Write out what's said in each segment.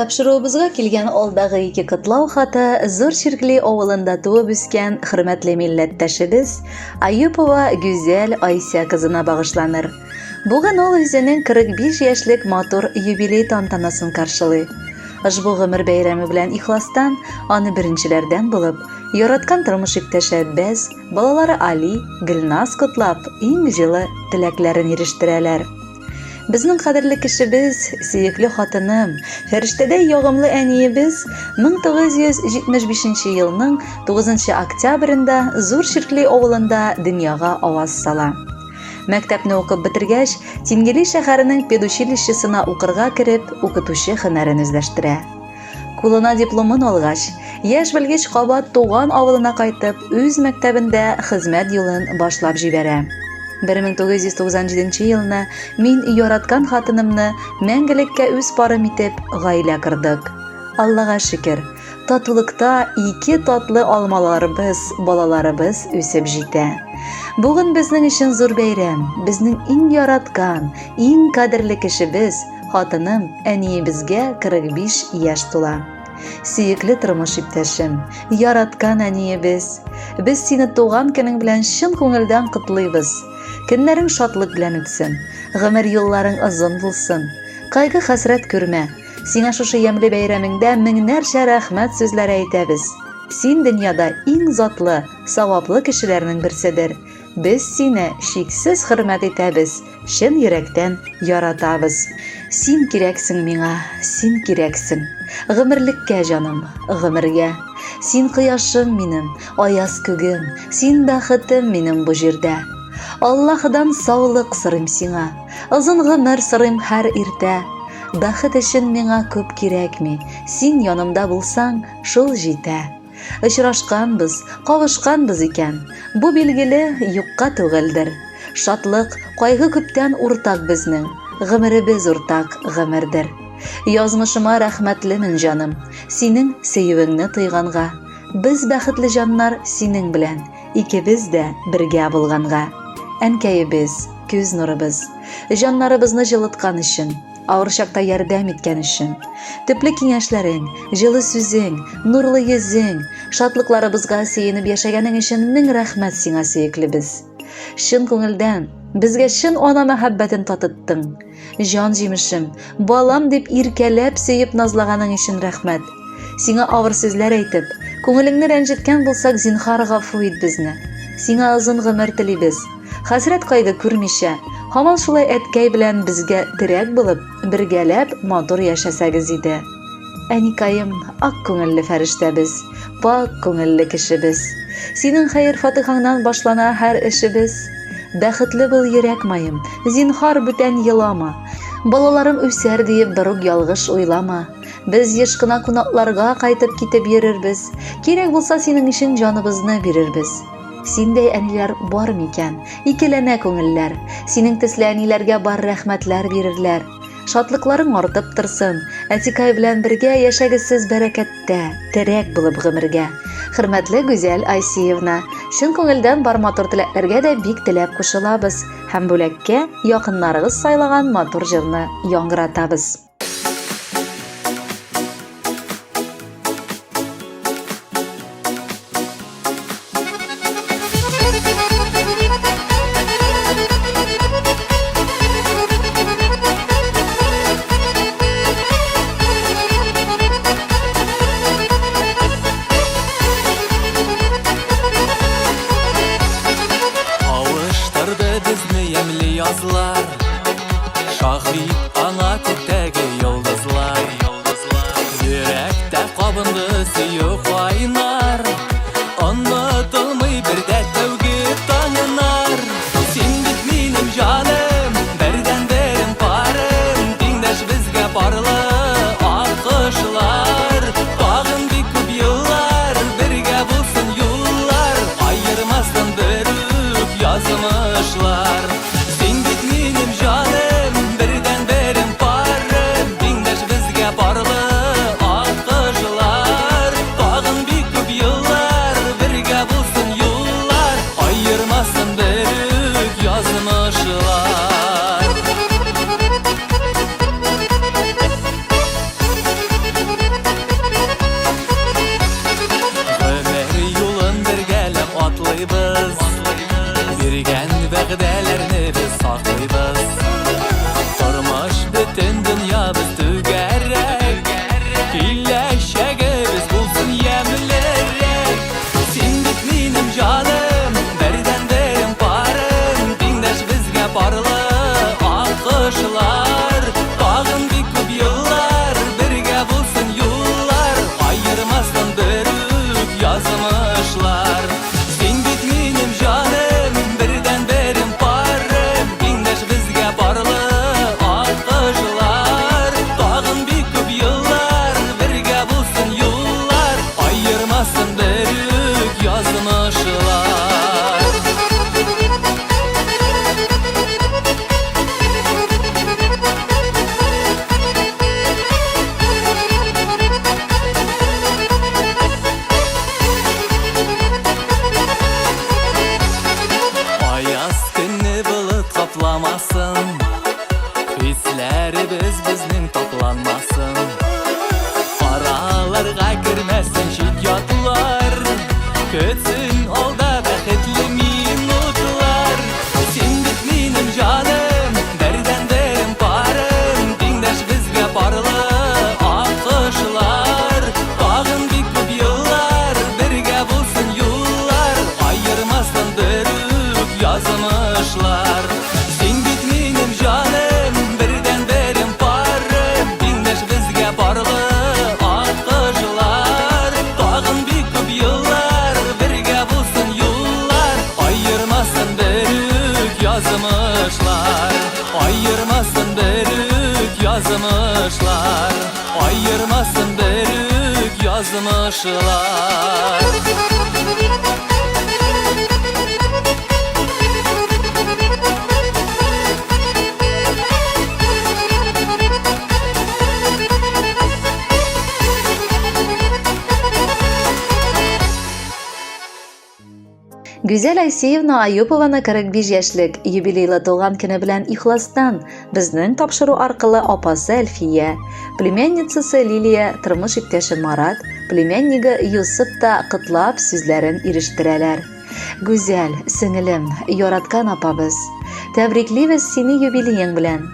Тапшыруыбызга килгән алдагы ике котлау хаты Зур Чиркли авылында туып үскән хөрмәтле милләттәшебез Аюпова Гүзәл Айсә кызына багышланыр. Бүген ул үзенең 45 яшьлек матур юбилей тантанасын каршылый. Ошбу гомер бәйрәме белән ихластан аны беренчеләрдән булып, яраткан тормыш иптәше Әббәс, балалары Али, Гөлназ котлап, иң җылы теләкләрен ирештерәләр. Безнең кадерле кешебез, сөекле хатыным, фәрештәдәй ягымлы әниебез 1975 елның 9 октябрендә Зур Чиркли авылында дөньяга аваз сала. Мәктәпне укып бетергәч, Тингели шәһәренең педучилищесына укырга кереп, укытучы һөнәрен үзләштерә. Кулына дипломын алгач, яшь белгеч кабат туган авылына кайтып, үз мәктәбендә хезмәт юлын башлап җибәрә. 1997 елны мин яраткан хатынымны мәңгелеккә үз парым итеп гаилә кордык. Аллага шөкер, татулыкта ике татлы алмаларыбыз, балаларыбыз үсеп җитә. Бүген безнең өчен зур бәйрәм, безнең иң яраткан, иң кадерле кешебез, Хатыным, әниебезгә 45 яшь тула. Сөекле тормыш иптәшем, яраткан әниебез, без сине туган көнең белән чын күңелдән котлыйбыз. Көннәрең шатлык белән үтсен, гомер юлларың озын булсын. Кайгы-хәсрәт күрмә. Сиңа шушы ямьле бәйрәмеңдә меңнәрчә рәхмәт сүзләре әйтәбез. Син дөньяда иң затлы, саваплы кешеләрнең берседер. Без сине чиксез хөрмәт итәбез, чын йөрәктән яратабыз. Син кирәксең миңа, син кирәксең. Гомерлеккә, җаным, гомергә. Син кояшым минем, аяз күгем, син бәхетем минем бу җирдә. Аллаһыдан саулык сорыйм сиңа, озын гомер сорыйм һәр иртә. Бәхет өчен миңа күп кирәкми, син янымда булсаң, шул җитә. Очрашканбыз, кавышканбыз икән, бу билгеле, юкка түгелдер. Шатлык, кайгы күптән уртак безнең, гомеребез уртак гомердер. Язмышыма рәхмәтлемен, җаным, синең сөюеңне тойганга. Без бәхетле җаннар синең белән, икебез дә бергә булганга. Әнкәебез, күз нурыбыз, җаннарыбызны җылыткан өчен. Авыр чакта ярдәм иткән өчен. Төпле киңәшләрең, җылы сүзең, нурлы йөзең, шатлыкларыбызга сөенеп яшәгәнең өчен мең рәхмәт сиңа, сөеклебез. Чын күңелдән, безгә чын ана мәхәббәтен татыттың. Җан җимешем, балам дип иркәләп сөеп назлаганың өчен рәхмәт. Сиңа авыр сүзләр әйтеп, күңелеңне рәнҗеткән булсак, зинһар гафу ит безне. Сиңа озын гомер телибез. Хәсрәт-кайгы күрмичә, һаман шулай әткәй белән безгә терәк булып, бергәләп матур яшәсәгез иде. Әникаем, ак күңелле фәрештәбез, пакь күңелле кешебез. Синең хәер-фатихаңнан башлана һәр эшебез. Бәхетле бул, йөрәк маем, зинһар бүтән елама. Балаларым үсәр диеп берүк ялгыш уйлама. Без еш кына кунакларга кайтып китеп йөрербез. Кирәк булса синең өчен җаныбызны бирербез. Синдәй әниләр бар микән? Икеләнә күңелләр. Синең төсле әниләргә бар рәхмәтләр бирерләр. Шатлыкларың артып торсын. Әтикай белән бергә яшәгез сез бәрәкәттә, терәк булып гомергә. Хөрмәтле Гүзәл Айсиевна, чын күңелдән бар матур теләкләргә дә бик теләп кушылабыз һәм бүләккә якыннарыгыз сайлаган матур җырны яңгыратабыз. Кавыштырды безне ямьле язлар Шаһит аңа күктәге йолдызлар. Йөрәктә кабынды сөю кайнар. Онытылмый бер дә тәүге таңнар. Син бит минем җаным, бердәнберем парым, тиңдәш безгә парлы аккошлар. Тагын бик күп еллар бергә булсын юллар, аермасын берүк язмышлар. Син бит минем җаным, бердәнберем парым. Өсләребез безнең тапланмасын. Араларга кермәсен чит ятлар. Көтсен алда бәхетле минутлар. Син бит минем җаным, бердәнберем парым, тиңдәш безгә парлы аккошлар. Тагын бик күп еллар бергә булсын юллар, аермасын берүк язмышлар. Син бит минем җаным, бердәнберем парым, тиңдәш безгә парлы аккошлар. Тагын бик күп еллар бергә булсын юллар, аермасын берүк язмышлар. Аермасын берүк язмышлар. Аермасын берүк язмышлар. Гүзәл Айсеевна Аюпованы 45 яшьлек юбилейлы туган көне белән ихластан безнең тапшыру аркылы апасы Әлфия, племянницасы Лилия, тормыш иптәше Марат, племяннигы Юсып та котлап сүзләрен ирештерәләр. Гүзәл, сеңелем, яраткан апабыз, тәбриклибез сине юбилеең белән.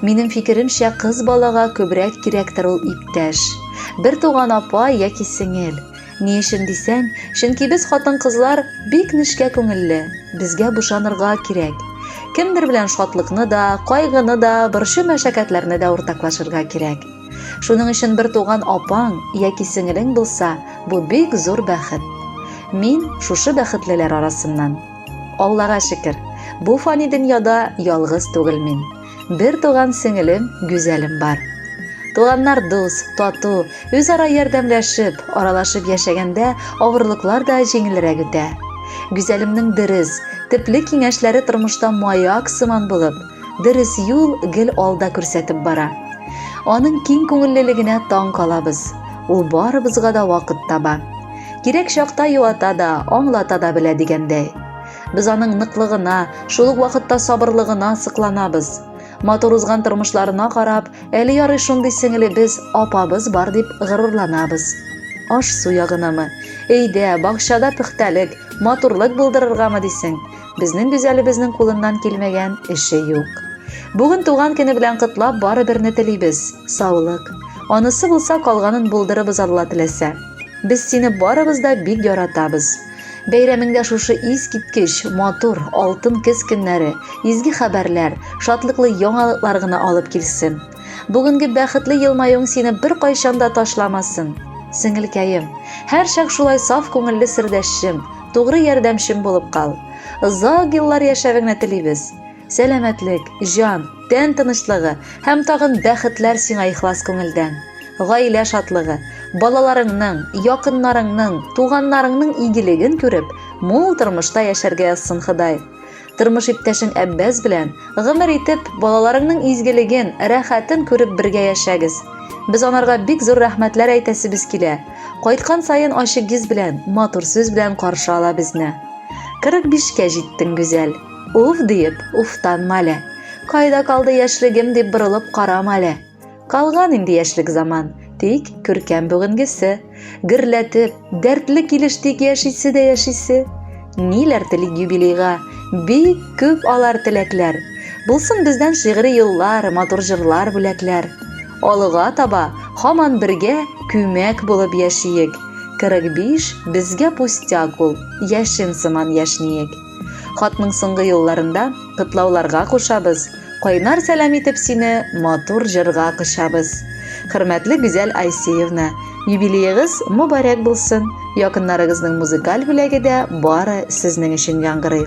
Минем фикеремчә, кыз балага күбрәк кирәктер ул иптәш. Бер туган апа яки сеңел. Ни өчен дисәң, чөнки без хатын-кызлар бик нечкә күңелле, безгә бушанырга кирәк. Кемдер белән шатлыкны да, кайгыны да, борчу-мәшәкатьләрне дә уртаклашырга кирәк. Шуның өчен бер туган апаң яки сеңелең булса, бу бик зур бәхет. Мин шушы бәхетлеләр арасыннан. Аллага шөкер, бу фани дөньяда ялгыз түгел мин. Бер туган сеңелем Гүзәлем бар. Туганнар дус, тату, үзара ярдәмләшеп, аралашып яшәгәндә авырлыклар да җиңелрәк үтә. Гүзәлемнең дөрес, төпле киңәшләре тормышта маяк сыман булып, дөрес юл гел алда күрсәтеп бара. Аның киң күңеллелегенә таң калабыз. Ул барыбызга да вакыт таба. Кирәк чакта юата да, аңлата да белә дигәндәй. Без аның ныклыгына, шул ук вакытта сабырлыгына сокланабыз. Матур узган тормышларына карап, әле ярый шундый сеңелебез, апабыз бар дип горурланабыз. Аш-су ягынамы, өйдә, бакчада пөхтәлек, матурлык булдырыргамы дисең, безнең гүзәлебезнең кулыннан килмәгән эше юк. Бүген туган көне белән котлап бары берне телибез, саулык. Анысы булса, калганын булдырыбыз Алла теләсә. Без сине барыбыз да бик яратабыз. Бәйрәмеңдә шушы искиткеч, матур, алтын көз көннәре, изге хәбәрләр, шатлыклы яңалыклар гына алып килсен. Бүгенге бәхетле елмаюың сине беркайчан да ташламасын. Сеңелкәем, һәрчак шулай саф күңелле сердәшчем, тугры ярдәмчем булып кал. Озак еллар яшәвеңне телибез. Сәламәтлек, җан, тән тынычлыгы һәм тагын бәхетләр сиңа ихлас күңелдән. Гаилә шатлыгы, балаларыңның, якыннарыңның, туганнарыңның игелеген күреп, мул тормышта яшәргә язсын Ходай. Тормыш иптәшең Әббәс белән гомер итеп, балаларыңның изгелеген, рәхәтен күреп бергә яшәгез. Без анарга бик зур рәхмәтләр әйтәсебез килә. Кайткан саен ачык йөз белән, матур сүз белән каршы ала безне. 45-кә җиттең, Гүзәл. Уф диеп, уфтанма әле. Кайда калды яшьлегем дип борылып карама әле. Калган инде яшьлек заман, тик күркәм бүгенгесе. Гөрләтеп, дәртле килеш тик яшисе дә яшисе. Ниләр телик юбилейга, бик күп алар теләкләр. Булсын бездән шигъри юллар, матур җырлар, бүләкләр. Алга таба һаман бергә күмәк булып яшиек. 45 безгә пустяк ул, яшен сыман яшниек. Хатның соңгы юлларында котлауларга кушабыз, кайнар сәлам итеп сине матур җырга кочабыз. Хөрмәтле Гүзәл Айсеевна, юбилеегыз мөбарәк булсын, якыннарыгызның музыкаль бүләге дә бары сезнең өчен яңгырый.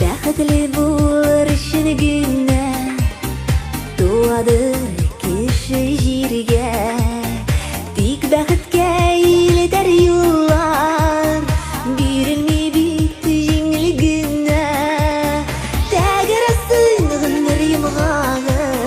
Бәхетле булыр өчен генә Туады кеше җиргә. Тик бәхеткә илтәр юллар Бирелми бит җиңел генә. Тәгәрәсен гомер йомгагы.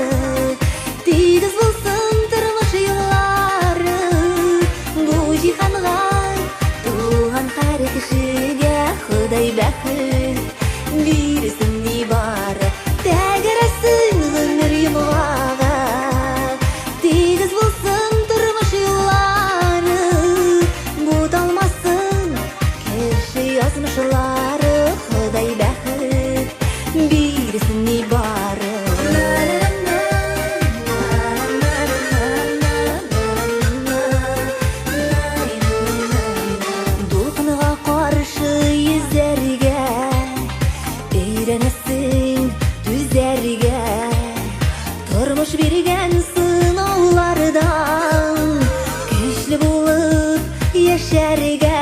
яшәргә.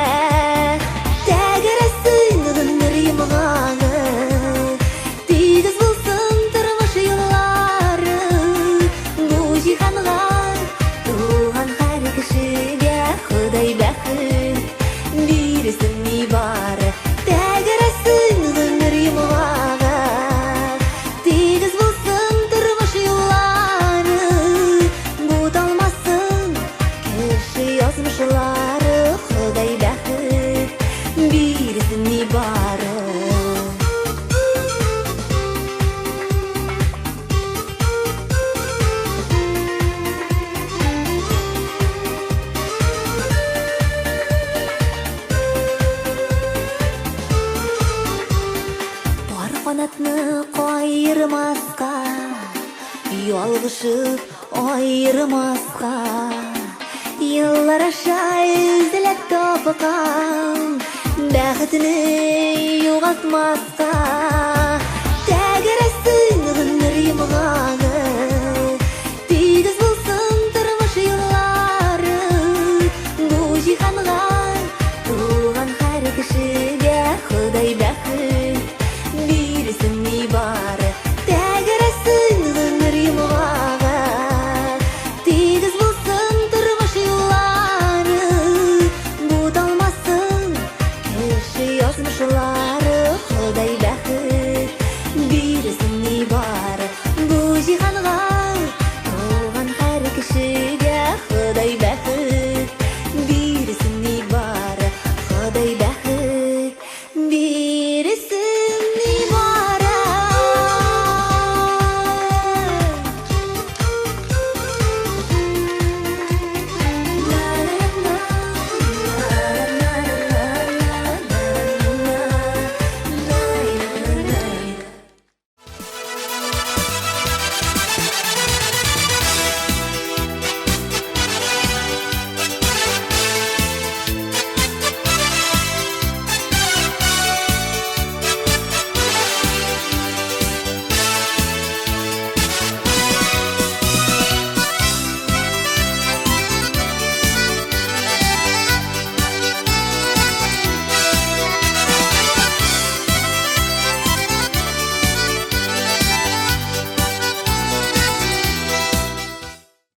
Тәгәрәсен гомер йомгагы, тигез булсын тормыш юллары. Бу җиһанга туган һәр кешегә Ходай бәхет бирсен нибары. Тәгәрәсен гомер йомгагы, тигез булсын тормыш юллары. Буталмасын кеше язмышлары, Ходай бәхет бирсен нибары. Пар канатны каермаска, ялгышып аермаска. Еллар аша эзләп тапкан бәхетне югалтмаска. Тәгәрәсен гомер йомгагы.